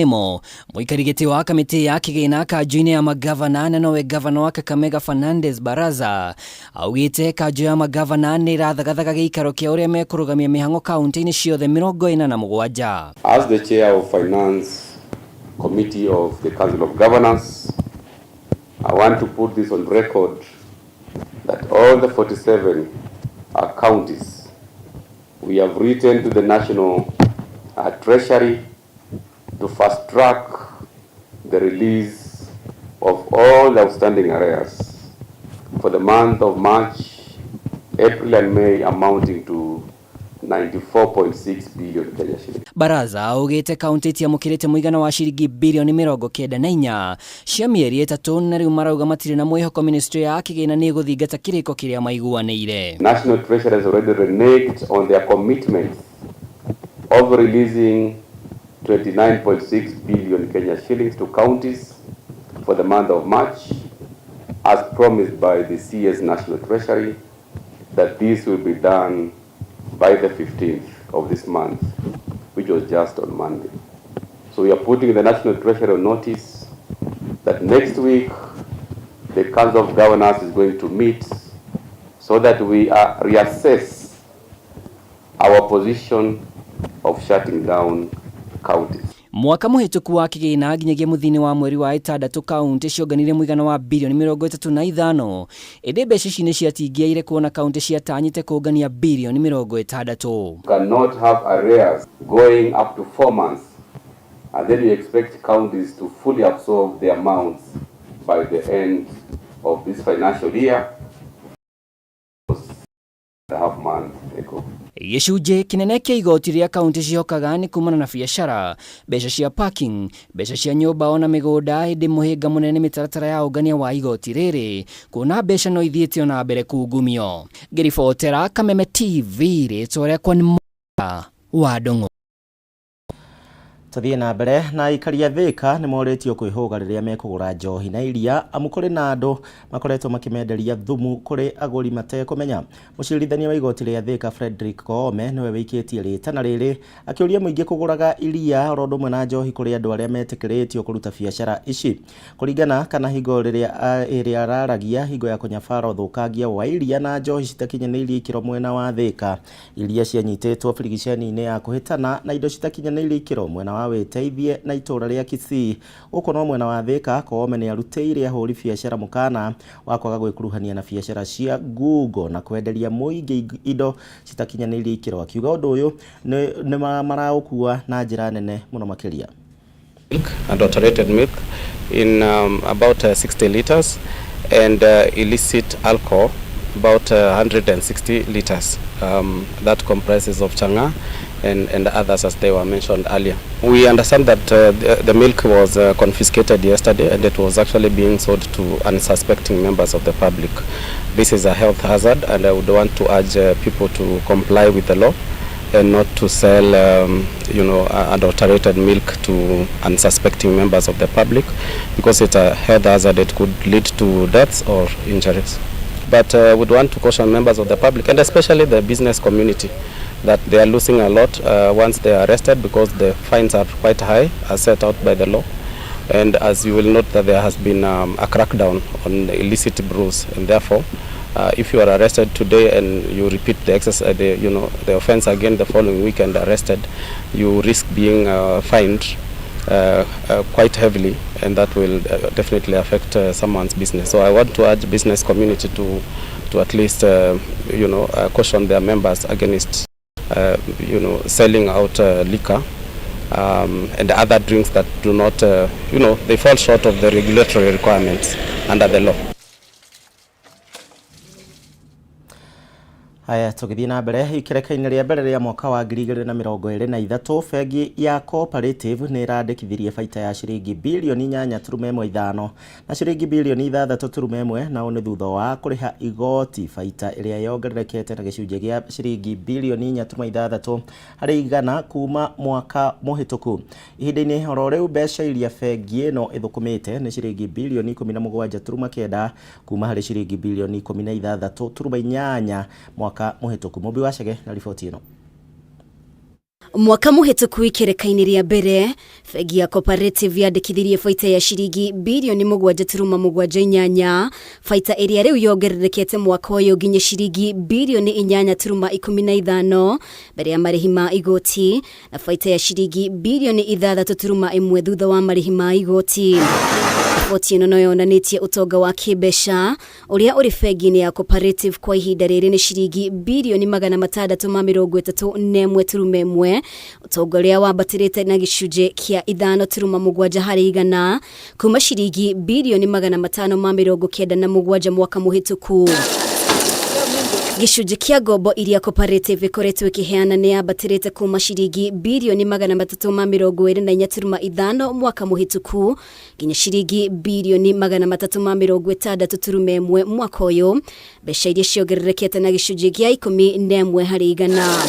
Nĩmo mũikari gĩtĩ wa kamĩtĩ ya kĩgĩna kanjũ-inĩ ya magavana na nowe gavana wa Kakamega Fernandes Baraza augĩte kanjũ ya magavana nĩ ĩrathagathaga gĩikaro kĩa ũrĩa mekũrũgamia mĩhang'o kaunti-inĩ ciothe 47. As the chair of Finance Committee of the Council of Governors, I want to put this on record that all the 47 counties, we have written to the National Treasury to fast track the release of all the outstanding arrears for the month of March, April and May amounting to 94.6 billion Kenya shillings. Baraza augĩte kaunti itiamũkĩrĩte mũigana wa ciringi birioni 94 cia mĩeri 3 na rĩu marauga matirĩ na mwĩhoko ministry ya kĩgĩna nĩ ĩgũthingata kĩrĩko kĩrĩa maiguanĩire. National Treasury has already reneged on their commitments of releasing 29.6 billion Kenya shillings to counties for the month of March, as promised by the CS National Treasury, that this will be done by the 15th of this month, which was just on Monday. So we are putting the National Treasury on notice that next week the Council of Governors is going to meet so that we reassess our position of shutting down counties. Mwaka mũhĩtũku wa kĩgĩna nginyagia mũthia-inĩ wa mweri wa ĩtandatũ kaunti cionganirie mũigana wa birioni 35, ĩndĩ mbeca ici nĩ ciatingĩaire kuona kaunti ciatanyĩte kũngania birioni 60. Cannot have arrears going up to 4 months and then you expect counties to fully absorb the amounts by the end of this financial year. Half month ago. Gĩcunjĩ kĩnene kĩa igoti rĩa kaunti cihokaga nĩ kumana na biacara, mbeca cia parking, mbeca cia nyũmba ona mĩgũnda, ĩndĩ mũhĩnga mũnene nĩ mĩtaratara ya ũngania wa igoti rĩrĩ kuona mbeca no ithiĩte ona mbere kungumio. Ngĩribotera Kameme TV, rĩtwa rĩakwa nĩ wa Ndung'u. Tuthiĩ na mbere na aikari a Thika nĩ morĩtio kwĩhũga rĩrĩa mekũgũra njohi na iria, amu kũrĩ na andũ makoretwo makĩmenderia thumu kũrĩ agũri matekũmenya. Mũcirithania wa igoti rĩa Thika Frederick Koome nĩwe wĩikĩtie rĩtana rĩrĩ akĩũria mũingĩ kũgũraga iria oro ũndũ ũmwe na njohi kũrĩ andũ arĩa metĩkĩrĩtio kũruta biacara ici. Kũringana kana hingo ĩrĩa araragia hingo ya kũnyabara ũthũkangia wa iria na njohi citakinyanĩirie ikĩro mwena wa Thika, iria cianyitĩtwo birigiceni-inĩ ya kũhĩtana na indo citakinyanĩirie ikĩro mwena wa Wĩteithie na itũra rĩa Kisii. Gũkũ no mwena wa Thika, Koome nĩ arutĩire ahũri biacara mũkana wa kwaga gwĩkuruhania na biacara cia ngungo na kwenderia mũingĩ indo citakinyanĩirie ikĩro, akiuga ũndũ ũyũ nĩ maraũkua na njĩra nene mũno makĩria. Milk, adulterated milk in about 60 liters and illicit alcohol about 160 liters. That comprises of chang'aa and others as they were mentioned earlier. We understand that the milk was confiscated yesterday and it was actually being sold to unsuspecting members of the public. This is a health hazard and I would want to urge people to comply with the law and not to sell adulterated milk to unsuspecting members of the public, because it's a health hazard. It could lead to deaths or injuries. But we'd want to caution members of the public and especially the business community that they are losing a lot once they are arrested, because the fines are quite high as set out by the law. And as you will note that there has been a crackdown on illicit brews, and therefore if you are arrested today and you repeat the exercise, the offense again the following week and arrested, you risk being fined quite heavily, and that will definitely affect someone's business. So I want to urge business community to at least caution their members against selling out liquor and other drinks that do not they fall short of the regulatory requirements under the law. Haya, tũgĩthiĩ na mbere ikereka-inĩ rĩa mbere rĩa mwaka wa 2023, bengi ya Cooperative nĩ ĩrandĩkithirie baita ya ciringi birioni 8.5 na ciringi birioni 6.1, na ũũ nĩ thutha wa kũrĩha igoti baita ĩrĩa yongererekete na gĩcunjĩ gĩa ciringi birioni 4.6 harĩ igana kuma mwaka mũhĩtũku. Ihinda-inĩ oro rĩu mbeca iria bengi ĩno ĩthũkũmĩte nĩ ciringi birioni 17.9 kuma harĩ ciringi birioni 16.8 mwaka mũhĩtũku. Mũmbi wa Chege na riboti ĩno. Mwaka mũhĩtũku ikereka-inĩ rĩa mbere, bengi ya Cooperative yandĩkithirie baita ya ciringi birioni 7.78, baita ĩrĩa rĩu yongererekete mwaka ũyũ nginya ciringi birioni 8.15 mbere ya marĩhi ma igoti, na baita ya ciringi birioni 6.1 thutha wa marĩhi ma igoti. Riboti ĩno no yonanĩtie ũtonga wa kĩmbeca ũrĩa ũrĩ bengi-inĩ ya Cooperative kwa ihinda rĩrĩ nĩ ciringi birioni 631.1, ũtonga ũrĩa wambatĩrĩte na gĩcunjĩ kĩa 5.7 harĩ igana kuma ciringi birioni 597 mwaka mũhĩtũku. Gĩcunjĩ kĩa ngombo iria Cooperative ĩkoretwo ĩkĩheana nĩ yambatĩrĩte kuma ciringi birioni 324.5 mwaka mũhĩtũku nginya ciringi birioni 360.1 mwaka ũyũ, mbeca iria ciongererekete na gĩcunjĩ gĩa 11 harĩ igana.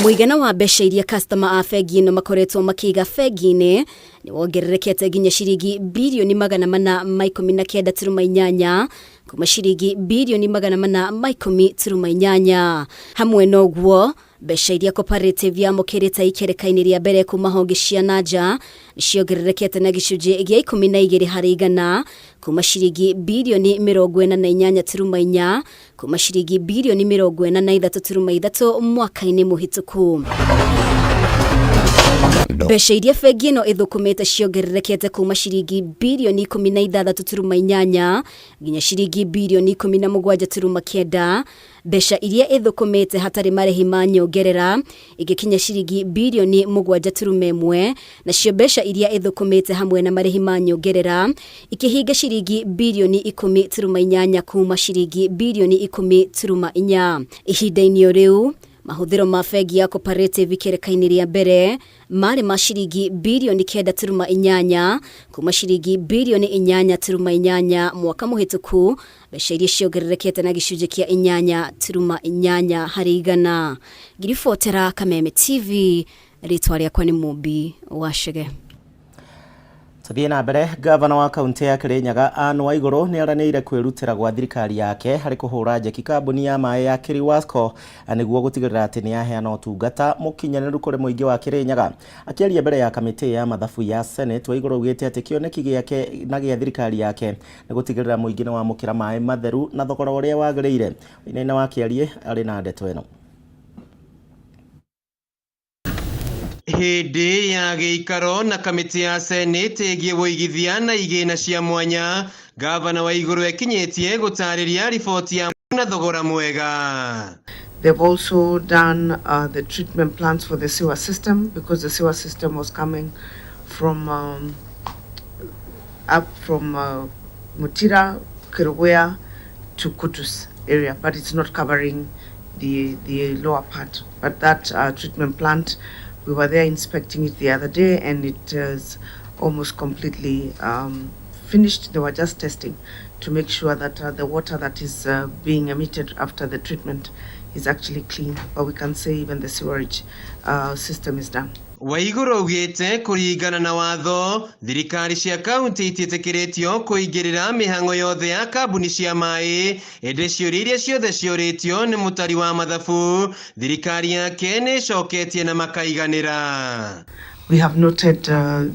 Mũigana wa mbeca iria customer a bengi ĩno makoretwo makĩiga bengi-inĩ nĩ wongererekete nginya ciringi birioni 419.8 kuma ciringi birioni 418. Hamwe na ũguo, mbeca iria Cooperative yamũkĩrĩte ikereka-inĩ rĩa mbere kuma honge cia na nja nĩ ciongererekete na gĩcunjĩ gĩa 12 harĩ igana kuma ciringi birioni 48.4 kuma ciringi birioni 43.3 mwaka-inĩ mũhĩtũku. Mbeca iria bengi ĩno ĩthũkũmĩte ciongererekete kuma ciringi birioni 16.8 nginya ciringi birioni 17.9, mbeca iria ĩthũkũmĩte hatarĩ marĩhi ma nyongerera igĩkinya ciringi birioni 7.1, nacio mbeca iria ĩthũkũmĩte hamwe na marĩhi ma nyongerera ikĩhinga ciringi birioni 10.8 kuma ciringi birioni 10.4. Ihinda-inĩ o rĩu, mahũthĩro ma bengi ya Cooperative ikereka-inĩ rĩa mbere marĩ ma ciringi birioni 9.8 kuma ciringi birioni 8.8 mwaka mũhĩtũku, mbeca iria ciongererekete na gĩcunjĩ kĩa 8.8 harĩ igana. Ngiribotera Kameme TV, rĩtwa rĩakwa nĩ Mũmbi wa Chege. Tuthiĩ na mbere. Gavana wa kaunti ya Kirinyaga Anne Waiguru nĩ aranĩire kwĩrutĩra gwa thirikari yake harĩ kũhũra njeki kambuni ya maĩ ya Kiriwasco nĩguo gũtigĩrĩra atĩ nĩ yaheana ũtungata mũkinyanĩru kũrĩ mũingĩ wa Kirinyaga. Akĩaria mbere ya kamĩtĩ ya mathabu ya Senate, Waiguru augĩte atĩ kĩoneki gĩake na gĩa thirikari yake nĩ gũtigĩrĩra mũingĩ nĩ wamũkĩra maĩ matheru na thogora ũrĩa wagĩrĩire. Wainaina wa Kĩarie arĩ na ndeto ĩno. Hĩndĩ ya gĩikaro na kamĩtĩ ya Senate ĩgiĩ wũigithia na igĩna cia mwanya, gavana Waiguru ekinyĩtie gũtarĩria riboti ya na thogora mwega. They've also done the treatment plants for the sewer system, because the sewer system was coming from up from Mutira, Kerugoya to Kutus area, but it's not covering the lower part. But that treatment plant, we were there inspecting it the other day, and it is almost completely finished. They were just testing to make sure that the water that is being emitted after the treatment is actually clean. But we can say even the sewerage system is done. Waiguru augĩte kũringana na watho, thirikari cia kaunti itiĩtĩkĩrĩtio kũingĩrĩra mĩhang'o yothe ya kambuni cia maĩ, ĩndĩ ciũria iria ciothe ciũrĩtio nĩ mũtari wa mathabu, thirikari yake nĩ ĩcoketie na makaiganĩra. We have noted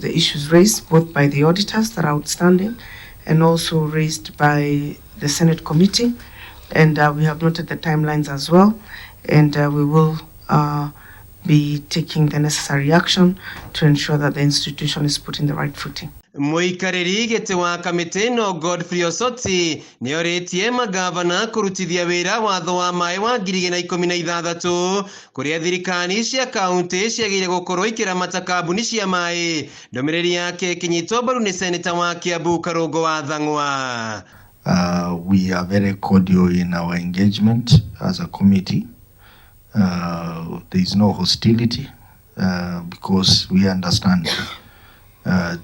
the issues raised both by the auditors that are outstanding and also raised by the Senate committee, and we have noted the timelines as well, and we will be taking the necessary action to ensure that the institution is put in the right footing. Mũikarĩri gĩtĩ wa kamĩtĩ ĩno Godfrey Osoti nĩorĩtie magavana kũrutithia wĩra watho wa maĩ wa 2016, kũrĩa thirikari cia kaunti ciagĩrĩire gũkorwo ikĩramata kambuni cia maĩ. Ndũmĩrĩri yake ĩkĩnyitwo mbaru nĩ seneta wa Kiambu Karũngũ wa Thang'wa. We are very cordial in our engagement as a committee. There is no hostility because we understand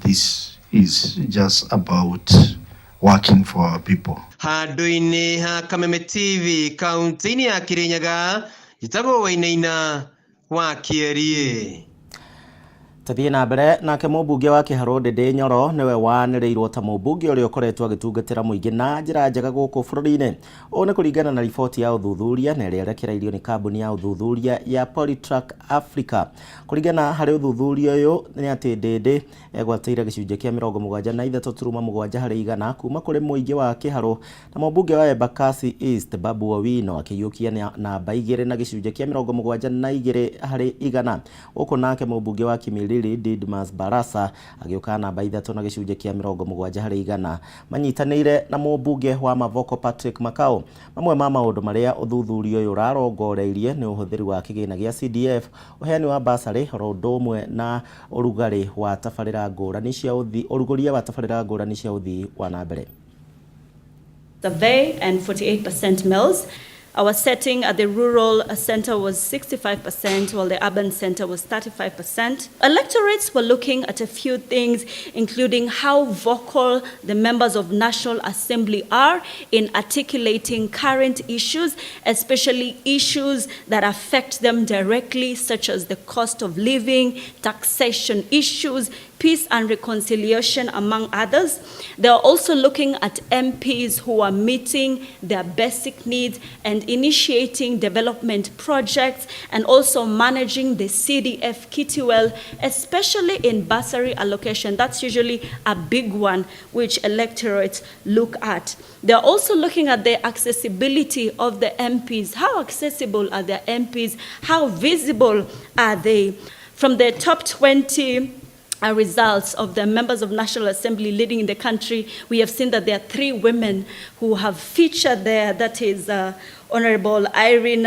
this is just about working for our people. Handũ-inĩ ha Kameme TV kaunti-inĩ ya Kirinyaga, njĩtagwo Wainaina wa Kĩerie. Tũthiĩ na mbere nake mũmbunge wa Kĩharũ Ndĩndĩ Nyoro nĩwe wanĩrĩirwo ta mũmbunge ũrĩa ũkoretwo agĩtungatĩra mũingĩ na njĩra njega gũkũ bũrũri-inĩ. Ũũ nĩ kũringana na riboti ya ũthuthuria na ĩrĩa ĩrekereirio nĩ kambuni ya ũthuthuria ya Politrack Africa. Kũringana harĩ ũthuthuria ũyũ nĩ atĩ Ndĩndĩ egwatĩire gĩcunjĩ kĩa 73.7 harĩ igana kuma kũrĩ mũingĩ wa Kĩharũ na mũmbunge wa Embakasi East Babu Owino akĩiyũkia namba 2 na gĩcunjĩ kĩa 72 harĩ igana. Gũkũ nake mũmbunge wa Kimilili Didmus Barasa agĩũka namba 3 na gĩcunjĩ kĩa 70 harĩ igana manyitanĩire na mũmbunge wa Mavoko Patrick Makau. Mamwe ma maũndũ marĩa ũthuthuria ũyũ ũrarongoreirie nĩ ũhũthĩri wa kĩgĩna gĩa CDF, ũheani wa basarĩ oro ũndũ ũmwe na ũrugarĩ wa tabarĩra ngũrani cia ũthii ũrugũria wa tabarĩra ngũrani cia ũthii wa na mbere. Survey and 48% males. Our setting at the rural center was 65%, while the urban center was 35%. Electorates were looking at a few things, including how vocal the members of National Assembly are in articulating current issues, especially issues that affect them directly, such as the cost of living, taxation issues, peace and reconciliation, among others. They are also looking at MPs who are meeting their basic needs and initiating development projects and also managing the CDF kitty well, especially in bursary allocation. That's usually a big one which electorates look at. They're also looking at the accessibility of the MPs. How accessible are their MPs? How visible are they? From the top 20 results of the members of National Assembly leading in the country, we have seen that there are 3 women who have featured there. That is Honorable Irene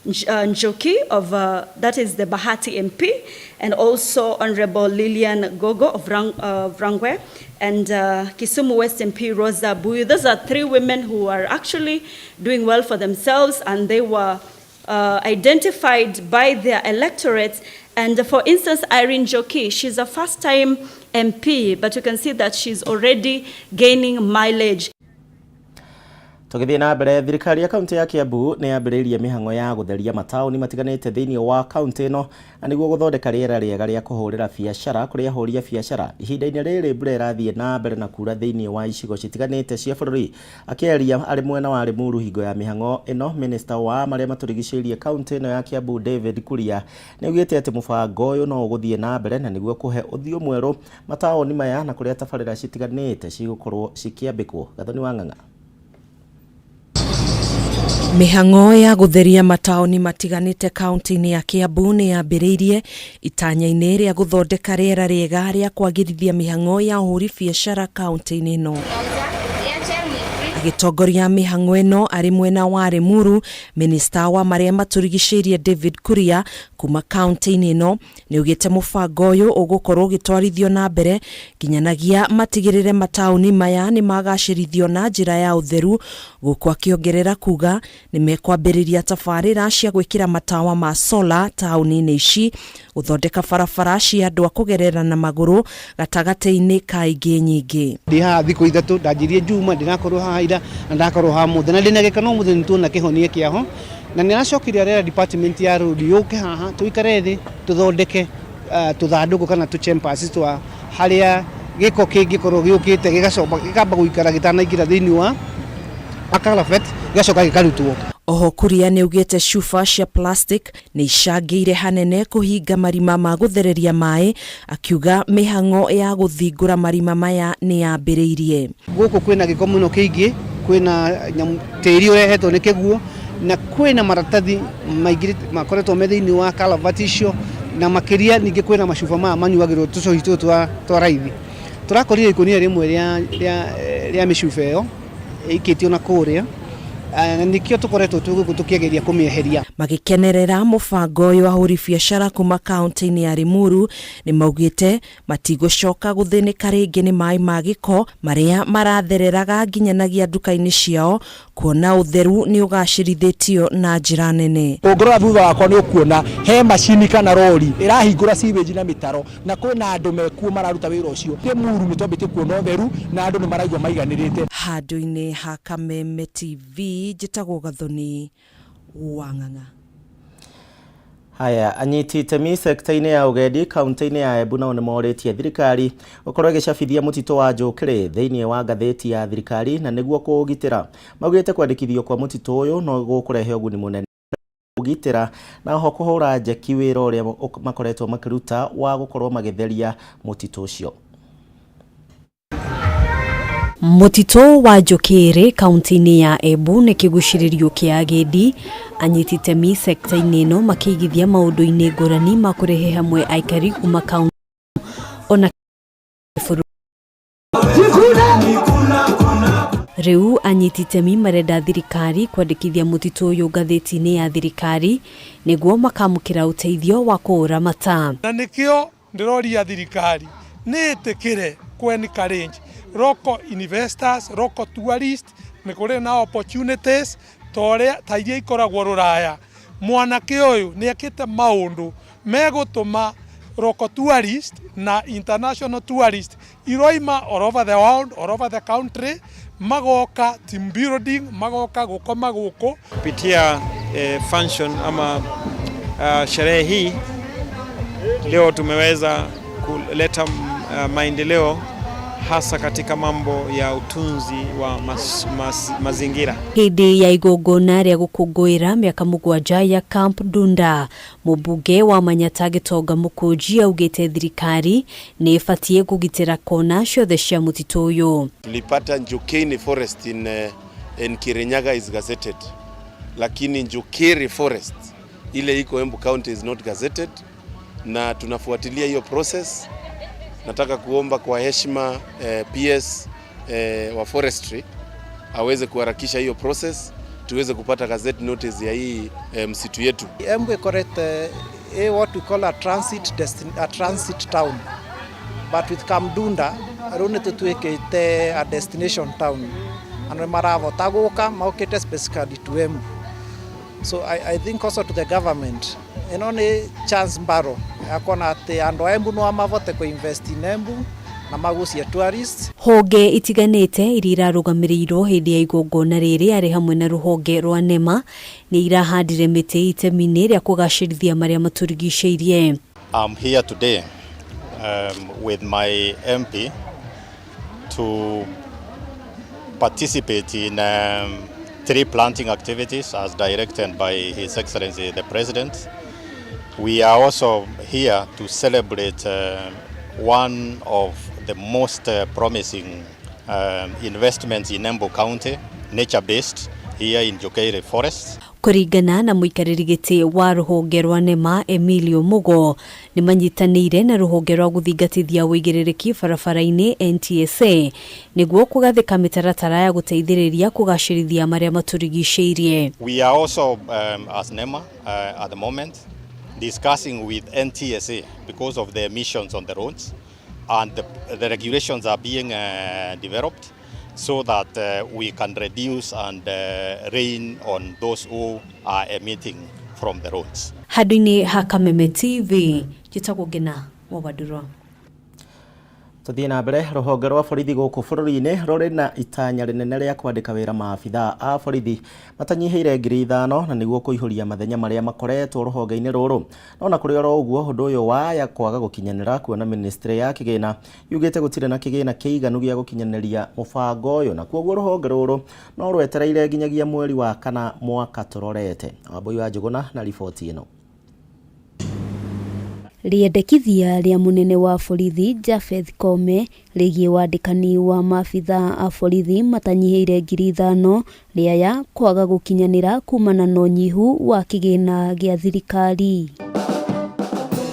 Njoki of, that is the Bahati MP, and also Honorable Lilian Gogo of Rangwe, and Kisumu West MP Rosa Buyu. Those are 3 women who are actually doing well for themselves, and they were identified by their electorates. And for instance, Irene Njoki, she's a first-time MP, but you can see that she's already gaining mileage. Tũgĩthiĩ na mbere, thirikari ya kaunti ya Kiambu nĩ yambĩrĩirie mĩhang'o ya gũtheria mataũni matiganĩte thĩinĩ wa kaunti ĩno na nĩguo gũthondeka rĩera rĩega rĩa kũhũrĩra biacara kũrĩ ahũri a biacara. Ihinda-inĩ rĩrĩ mbura ĩrathiĩ na mbere na kura thĩinĩ wa icigo citiganĩte cia bũrũri. Akĩaria arĩ mwena wa Limuru hingo ya mĩhang'o ĩno, minista wa marĩa matũrigicĩirie kaunti ĩno ya Kiambu David Kuria nĩ augĩte atĩ mũbango ũyũ no ũgũthiĩ na mbere na nĩguo kũhe ũthiũ mwerũ mataũni maya na kũrĩa tabarĩra citiganĩte cigũkorwo cikĩambĩkwo. Gathoni wa Ng'ang'a. Mĩhang'o ya gũtheria mataũni matiganĩte kaunti-inĩ ya Kiambu nĩ yambĩrĩirie itanya-inĩ rĩa gũthondeka rĩera rĩega rĩa kwagĩrithia mĩhang'o ya ũhũri biacara kaunti-inĩ ĩno. Agĩtongoria mĩhang'o ĩno arĩ mwena wa Limuru, minista wa marĩa matũrigicĩirie David Kuria kuma kaunti-inĩ ĩno nĩ augĩte mũbango ũyũ ũgũkorwo ũgĩtwarithio na mbere nginyanagia matigĩrĩre mataũni maya nĩ magacĩrithio na njĩra ya ũtheru, gũkũ akĩongerera kuga nĩ mekwambĩrĩria tabarĩra cia gwĩkĩra matawa ma sola taũni-inĩ ici, gũthondeka barabara cia andũ a kũgerera na magũrũ gatagatĩ-inĩ ka ingĩ nyingĩ. Ndĩ haha thikũ 3, ndanjirie Juma, ndĩrakorwo haha ira na ndakorwo haha mũthĩ, na ndĩna gĩkeno mũthĩ nĩ tuona kĩhonia kĩaho, na nĩ aracokire arera department ya road yũke haha tũikare thĩ tũthondeke tũthandũkũ kana tũ chambers twa harĩa gĩko kĩngĩkorwo gĩũkĩte gĩgacoka gĩkamba gũikara gĩtanaingĩra thĩinĩ wa culvert gĩgacoka gĩkarutwo. Oho Kuria nĩ augĩte cuba cia plastic nĩ icangĩire hanene kũhinga marima ma gũthereria maĩ, akiuga mĩhang'o ya gũthingũra marima maya nĩ yambĩrĩirie. Gũkũ kwĩna gĩko mũno kĩingĩ, kwĩna tĩri ũrehetwo nĩ kĩguũ, na kwĩna maratathi maingĩ makoretwo me thĩinĩ wa culvert icio, na makĩria ningĩ kwĩna macuba maya manyuagĩrwo tũcohi tũtũ twa raithi. Tũrakorire ikũnia rĩmwe rĩa mĩcuba ĩyo ĩikĩtio na kũrĩa, na nĩkĩo tũkoretwo twĩ gũkũ tũkĩgeria kũmĩeheria. Magĩkenerera mũbango ũyũ ahũri biacara kuma kaunti-inĩ ya Limuru nĩ maugĩte matigũcoka gũthĩnĩka rĩngĩ nĩ maĩ ma gĩko marĩa marathereraga nginyanagia nduka-inĩ ciao, kuona ũtheru nĩ ũgacĩrithĩtio na njĩra nene. Ũngĩrora thutha wakwa nĩ ũkuona he macini kana rori ĩrahingũra sewage na mĩtaro, na kwĩna andũ mekuo mararuta wĩra ũcio. Limuru nĩ twambĩtie kuona ũtheru na andũ nĩ maraigua maiganĩrĩte. Handũ-inĩ ha Kameme TV, njĩtagwo Gathoni wa Ng'ang'a. Haya, anyiti itemi sekta-inĩ ya ũgendi kaunti-inĩ ya Embu nao nĩmorĩtie thirikari gũkorwo ĩgĩcabithia mũtitũ wa Njũkĩrĩ thĩinĩ wa ngathĩti ya thirikari na nĩguo kũũgitĩra. Maugĩte kwandĩkithio kwa mũtitũ ũyũ no gũkũrehe ũguni mũnene kũũgitĩra na oho kũhũra njeki wĩra ũrĩa makoretwo makĩruta wa gũkorwo magĩtheria mũtitũ ũcio. Mũtitũ wa Njũkĩrĩ kaunti-inĩ ya Embu nĩ kĩgucĩrĩrio kĩa agendi. Anyiti itemi sekta-inĩ ĩno makĩigithia maũndũ-inĩ ngũrani ma kũrehe hamwe aikari kuma kaunti ona bũrũri. Rĩu anyiti itemi marenda thirikari kwandĩkithia mũtitũ ũyũ ngathĩti-inĩ ya thirikari nĩguo makamũkĩra ũteithio wa kũũramata. Na nĩkĩo ndĩroria thirikari nĩ ĩtĩkĩre kũ encourage local investors, local tourists, nĩ kũrĩ na opportunities ta ũrĩa ta iria ikoragwo rũraya. Mwanake ũyũ nĩ ekĩte maũndũ megũtũma local tourist na international tourist iroima all over the world, all over the country, magoka team building, magoka gũkoma gũkũ. Kupitia function ama sherehe hii leo tumeweza kuleta maendeleo hasa katika mambo ya utunzi wa mazingira. Hĩndĩ ya igongona rĩa gũkũngũĩra mĩaka 7 ya Camp Dunda, mũmbunge wa Manyata Gĩtonga Mũkũnji augĩte thirikari nĩ ĩbatiĩ kũgitĩra kona ciothe cia mũtitũ ũyũ. Tulipata Njukini Forest in Kirinyaga is gazetted, lakini Njukiri Forest ile iko Embu County is not gazetted, na tunafuatilia hiyo process. Nataka kuomba kwa heshima PS wa forestry aweze kuharakisha hiyo process tuweze kupata gazette notice ya hii msitu yetu. Embu ikorete what we call a transit town, but with Kamdunda riu ni tutuikite a destination town. Andu maravota guka maukite specifically to Embu. So I think also to the government ino ni chance mbaro ya kuona ati andu a Embu no mavote ku invest in Embu na magucie tourists. Honge itiganĩte iria irarũgamĩrĩirwo hĩndĩ ya igongona rĩrĩ arĩ hamwe na rũhonge rwa NEMA nĩ irahandire mĩtĩ itemi-inĩ rĩa kũgacĩrithia marĩa matũrigicĩirie. I'm here today with my MP to participate in tree planting activities as directed by His Excellency the President. We are also here to celebrate one of the most promising investments in Embu County, nature-based, here in Njukiri Forest. Kũringana na mũikarĩri gĩtĩ wa rũhonge rwa NEMA Emilio Mugo, nĩ manyitanĩire na rũhonge rwa gũthingatithia ũigĩrĩrĩki barabara-inĩ NTSA nĩguo kũgathĩka mĩtaratara ya gũteithĩrĩria kũgacĩrithia marĩa matũrigicĩirie. We are also, as NEMA at the moment, discussing with NTSA because of the emissions on the roads, and the regulations are being developed so that we can reduce and rein on those who are emitting from the roads. Handũ-inĩ ha Kameme TV, njĩtagwo Ngina Mwabandũrwa. Tuthiĩ na mbere. Rũhonge rwa borithi gũkũ bũrũri-inĩ rũrĩ na itanya rĩnene rĩa kwandĩka wĩra maabithaa a borithi matanyihĩire 5,000 na nĩguo kũihũria mathenya marĩa makoretwo rũhonge-inĩ rũrũ. No na kũrĩ oro ũguo, ũndũ ũyũ waya kwaga gũkinyanĩra kuona ministry ya kĩgĩna yugĩte gũtirĩ na kĩgĩna kĩiganu gĩa gũkinyanĩria mũbango ũyũ, na kuoguo rũhonge rũrũ no rwetereire nginyagia mweri wa kana mwaka tũrorete. Wambui wa Njũgũna na riboti ĩno. Rĩendekithia rĩa mũnene wa borithi Japheth Koome rĩgiĩ wandĩkani wa maabithaa a borithi matanyihĩire 5,000 rĩaya kwaga gũkinyanĩra kumana na ũnyihu wa kĩgĩna gĩa thirikari.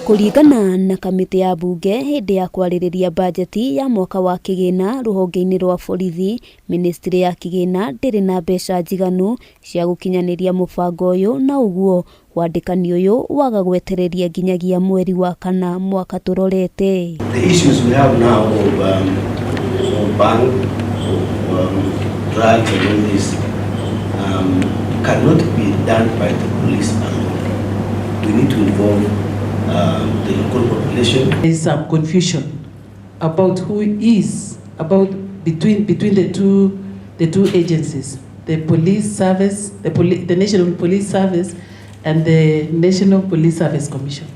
Kũringana na kamĩtĩ ya mbunge hĩndĩ ya kwarĩrĩria bajeti ya mwaka wa kĩgĩna rũhonge-inĩ rwa borithi, ministry ya kĩgĩna ndĩrĩ na mbeca njiganu cia gũkinyanĩria mũbango ũyũ, na ũguo wandĩkani ũyũ waga gwetereria nginyagia mweri wa kana mwaka tũrorete. The issues we have now of bank, of drugs and all this cannot be done by the police alone. We need to involve the local population. There is some confusion about who is about between the two agencies, the police service, the National Police Service, And the National Police Service Commission,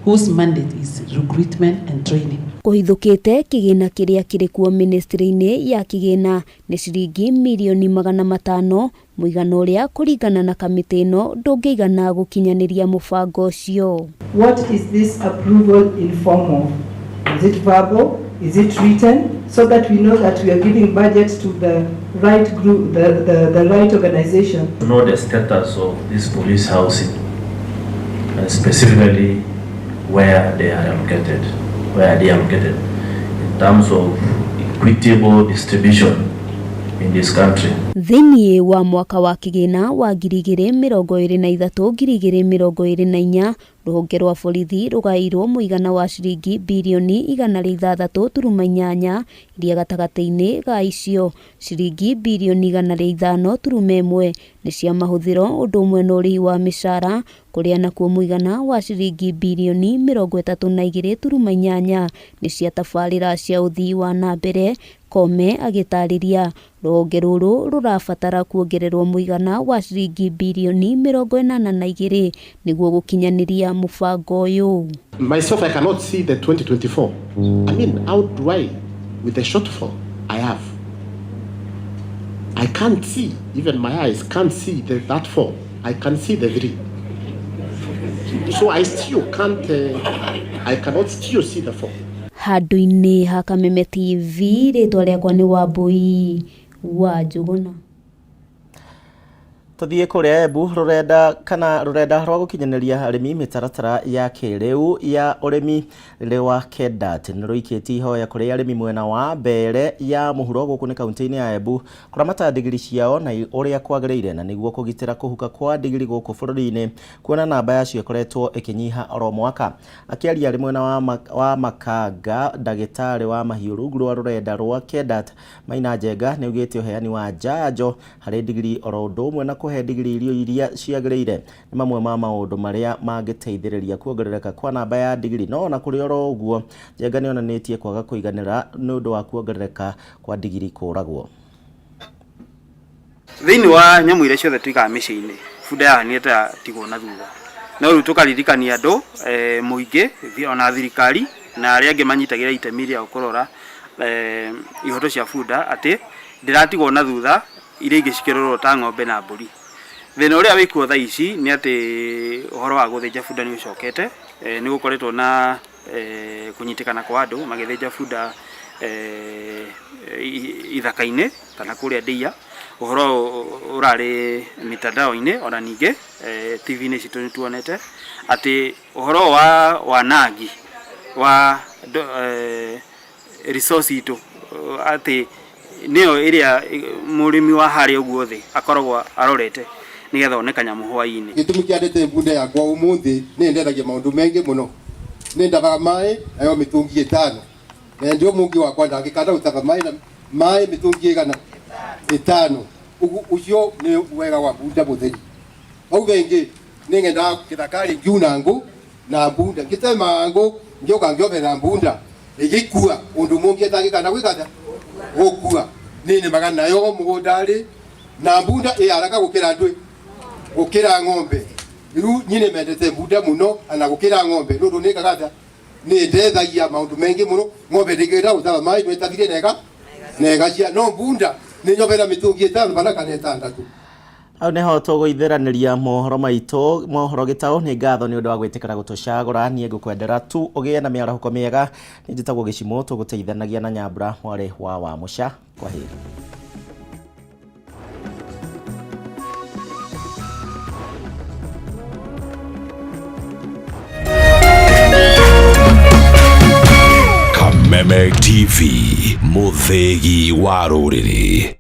whose mandate is recruitment and training. Kũhithũkĩte kĩgĩna kĩrĩa kĩrĩ kuo ministry-inĩ ya kĩgĩna nĩ ciringi mirioni 500 mũigana ũrĩa kũringana na kamĩtĩ ĩno ndũngĩigana gũkinyanĩria mũbango ũcio. What is this approval in form of? Is it verbal? Is it written? So that we know that we are giving budget to the right group, the right organization. To know the status of this police housing, and specifically where they are allocated, where they are allocated in terms of equitable distribution in this country. Thĩinĩ wa mwaka wa kĩgĩna wa 2023 2024 rũhonge rwa borithi rũgaĩirwo mũigana wa ciringi birioni 106.8 iria gatagatĩ-inĩ ga icio ciringi birioni 105.1 nĩ cia mahũthĩro ũndũ ũmwe na ũrĩhi wa mĩcara kũrĩa nakuo mũigana wa ciringi birioni 32.8 nĩ cia tabarĩra cia ũthii wa na mbere. Kome agĩtarĩria rũhonge rũrũ rũrabatara kuongererwo mũigana wa ciringi birioni 82 nĩguo gũkinyanĩria mũbango ũyũ. Myself, I cannot see the 2024. I mean, how do I, with the shortfall I have, I can't see, even my eyes can't see that 4. I can see the 3. So I still can't, I cannot still see the 4. Handũ-inĩ ha Kameme TV, rĩtwa rĩakwa nĩ Wambui wa Njũgũna. Tuthiĩ kũrĩa Embu rũrenda kana rũrenda rwa gũkinyanĩria arĩmi mĩtaratara ya kĩrĩu ya ũrĩmi rwa KEDAT nĩ rũikĩtie ihoya kũrĩ arĩmi mwena wa Mbeere ya mũhuro gũkũ nĩ kaunti-inĩ ya Embu kũramata ndigiri ciao na ũrĩa kwagĩrĩire na nĩguo kũgitĩra kũhuka kwa ndigiri gũkũ bũrũri-inĩ kuona namba yacio ĩkoretwo ĩkĩnyiha oro mwaka. Akĩaria arĩ mwena wa Makanga, ndagĩtarĩ wa mahiũ rungu rwa rũrenda rwa KEDAT Maina Njenga nĩ augĩte ũheani wa njanjo harĩ ndigiri oro ũndũ ũmwe na kũhe ndigiri irio iria ciagĩrĩire nĩ mamwe ma maũndũ marĩa mangĩteithĩrĩria kuongerereka kwa namba ya ndigiri. No ona kũrĩ oro ũguo, Njenga nĩonanĩtie kwaga kũiganĩra nĩ ũndũ wa kuongerereka kwa ndigiri kũragwo. Thĩinĩ wa nyamũ iria ciothe tũigaga mĩciĩ-inĩ, bunda yahanire ta yatigwo na thutha. No rĩu tũkaririkania andũ mũingĩ ona thirikari na arĩa angĩ manyitagĩra itemi rĩa kũrora ihoto cia bunda atĩ ndĩratigwo na thutha iria ingĩ cikĩrorwo ta ng'ombe na mbũri. Thĩna ũrĩa wĩkuo thaa ici nĩ atĩ ũhoro wa gũthĩnja bunda nĩ ũcokete, nĩ gũkoretwo na kũnyitĩkana kwa andũ magĩthĩnja bunda ithaka-inĩ kana kũrĩa ndĩia. Ũhoro ũrarĩ mitandao-inĩ ona ningĩ TV-inĩ citũ nĩ tuonete atĩ ũhoro wa wanangi wa resource itũ atĩ nĩyo ĩrĩa mũrĩmi wa harĩa ũguo thĩ akoragwo arorete nĩgetha one kanyamũ hwaĩ-inĩ. Gĩtũmi kĩa ndete bunda yakwa ũmũthĩ nĩ ndethagia maũndũ maingĩ mũno. Nĩ ndavaga maĩ nayo mĩtũngi 5 na ndio mũngĩ wakwa ndangĩkanda gũtaba maĩ na maĩ mĩtũngi 500. Ũcio nĩ wega wa bunda mũtheri. Hau rĩngĩ nĩ ngendaga kĩthaka-rĩ ngiuna ngũ na bunda ngĩtema ngũ ngĩũka ngĩoberera bunda ĩgĩkua ũndũ mũngĩ atangĩkanda gwĩka atĩa gũkua. Nĩ nĩmaga nayo mũgũnda-rĩ na bunda ĩ haraka gũkĩra ndwĩ gũkĩra ng'ombe. Rĩu niĩ nĩ mendete bunda mũno ana gũkĩra ng'ombe nĩ ũndũ nĩkaga atĩa nĩ ndethagia maũndũ maingĩ mũno. Ng'ombe ndĩngĩenda gũtaba maĩ ndwĩtathire nega nega cia no bunda nĩ nyobera mĩtũngi 5 kana 6. Hau nĩho tũgũithĩranĩria mohoro maitũ mohoro gĩtaũ. Nĩ ngatho nĩ ũndũ wa gwĩtĩkĩra gũtũcagũra. Niĩ ngũkwendera tu ũgĩe na mĩarahũko mĩega. Nĩ njĩtagwo Gĩcimũ, tũgũteithanagia na Nyambura mwarĩ wa Wamũca. Kwaheri. Kameme TV, mũthĩgi wa rũrĩrĩ.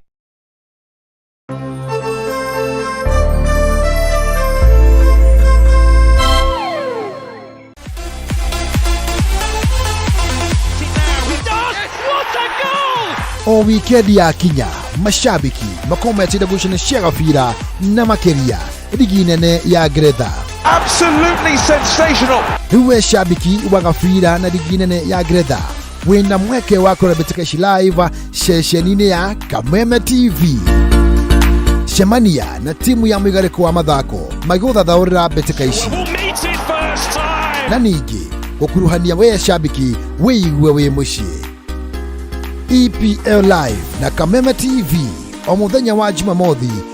O wikendi ya kinya mashabiki makometire gucane cia gabira na makiria ligi nene ya Ngeretha. Absolutely sensational. Rĩu we shabiki wa gabira na ligi nene ya Ngeretha wĩna mweke wa kũrora mbĩtĩka ici live ceceni-inĩ ya Kameme TV. Cemania na timu ya mũigarĩko wa mathako magĩgũthathaũrĩra mbĩtĩka ici na ningĩ gũkuruhania wee shabiki wĩigue wĩ mũciĩ. EPL Live na Kameme TV o mũthenya wa Jumamothi.